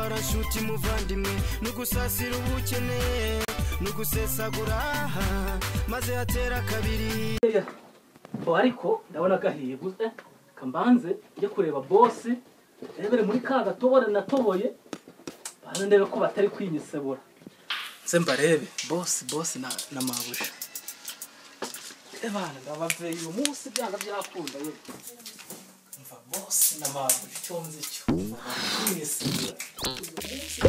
Gutabara nshuti muvandimwe, nugusasira ubukene, nugusesagura maze hatera kabiri. Ariko ndabona gahiye gusa kambanze njye kureba boss rebere muri ka gatobore natoboye bana ndebe ko batari kwinyisebura nze mbarebe boss na mabusha ebana ndabaveye uyu munsi byanga byakunda we mva boss na mabusha cyo nzi cyo kwinyisebura uyu munsi.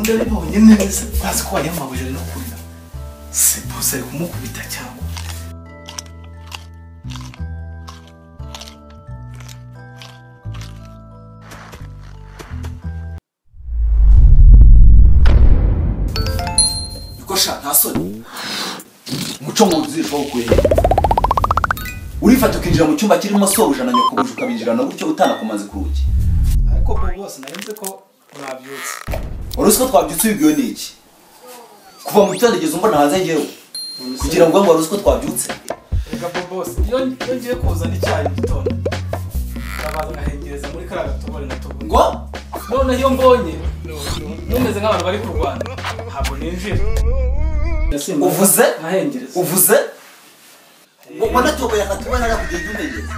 Ndabibonye neza ntazi ko wari amabuje no kurira se boss ari kumukubita cyangwa Bikosha nta soni umuco ngo uzirwa ukuye urifata ukinjira mu cyumba kirimo sobuja na nyoko ukabinjirana gutyo utanakomaze ku rugi. Ariko boss narinze ko mwabyutse. Wari ko twabyutse ubibwiwe n'iki? Kuva mu gitondo ugeze umbona hanze ngewe kugira ngo wari uzi ko twabyutse. Reka boss iyo ngiye kuzana icyayi mu gitondo ndabaza ngahengereza muri kariya gatobore natoboye ngo none iyo mbonye mumeze nk'abantu bari kurwana ntabwo ninjira. Uvuze nkahengereza uvuze ngo natoboye akatubona nara kugenda umenyeza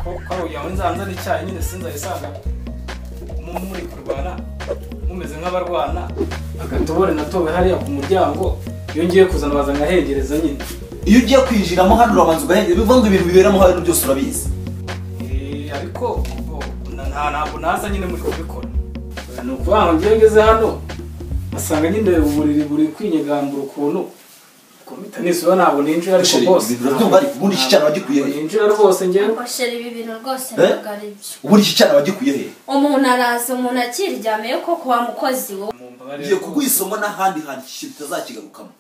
ko yawe nzanzana icyayi nyine sinzayisanga muri kurwana mumeze nk'abarwana agatobore natobe hariya ku muryango iyo ngiye kuzana baza ngahengereza nyine. Iyo ugiye kwinjiramo hano urabanza ugahengereza bivuga ngo ibintu biberamo hano byose urabizi. Ariko ntabwo naza nyine muri kubikora ni ukuvuga ngo ngiye ngeze hano asanga nyine uburiri buri kwinyegambura ukuntu komita nisura ntabwo ninjira. Ariko boss ubundi iki cyana wagikuye he? Ninjira rwose ngiye koshera ibi bintu rwose ntabwo ari byo. Ubundi iki cyana wagikuye he? Umuntu araza umuntu akiryamiye koko wa mukozi wo ngiye kuguha isomo n'ahandi hantu bitazakigarukamo.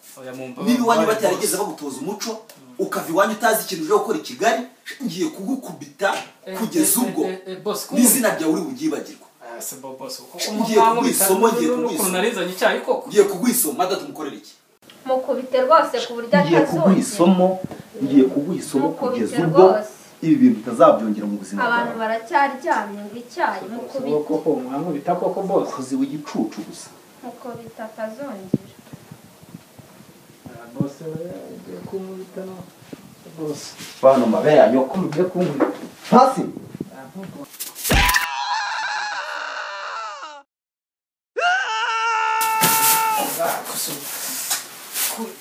Niba iwanyu batarigeze bagutoza umuco ukava iwanyu utazi ikintu uje gukora i Kigali ngiye kugukubita kugeza ubwo n'izina ryawe uri buryibagirwe. Ngiye kuguha isomo, ngiye kuguha isomo madatu mukorere iki? Mukubite rwose ku buryo atazuye. Ngiye kuguha isomo kugeza ubwo ibi bintu bitazabyongera mu buzima bwawe. Abantu baracyaryamye ngo icyayi mukubite koko mwankubita koko boss kozi w'igicucu gusa mukubita atazongera. Boss ngiye kumubita no boss bano mabere ya nyoko mugiye kunkubita hasi.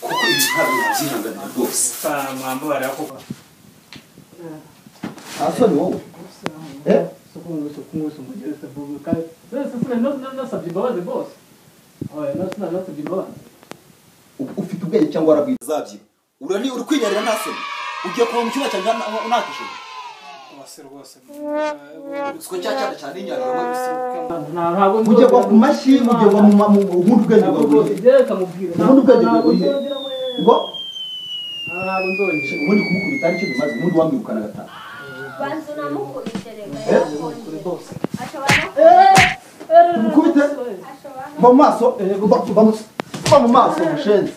Kuko ibi ntabwo nabyihanganira rwose. Mwambabarira koko. Nta soni wowe? Ufite ubwenge cyangwa warabwiza zabyiba urani uri kwinyarira nta soni ugiye kuva mu cyumba cyanjye unakishije siko cyane cyane inyarira mujye kwa ku mashyi mujye kwa mu ubundi ubwenge bwawe ubundi ubwenge bwawe ngo ntabwo nzongera ubundi kumukubita aricyo bimaze ubundi wamwirukana gatanu banzu namukubite reka mukubite mu maso mu maso mushenzi.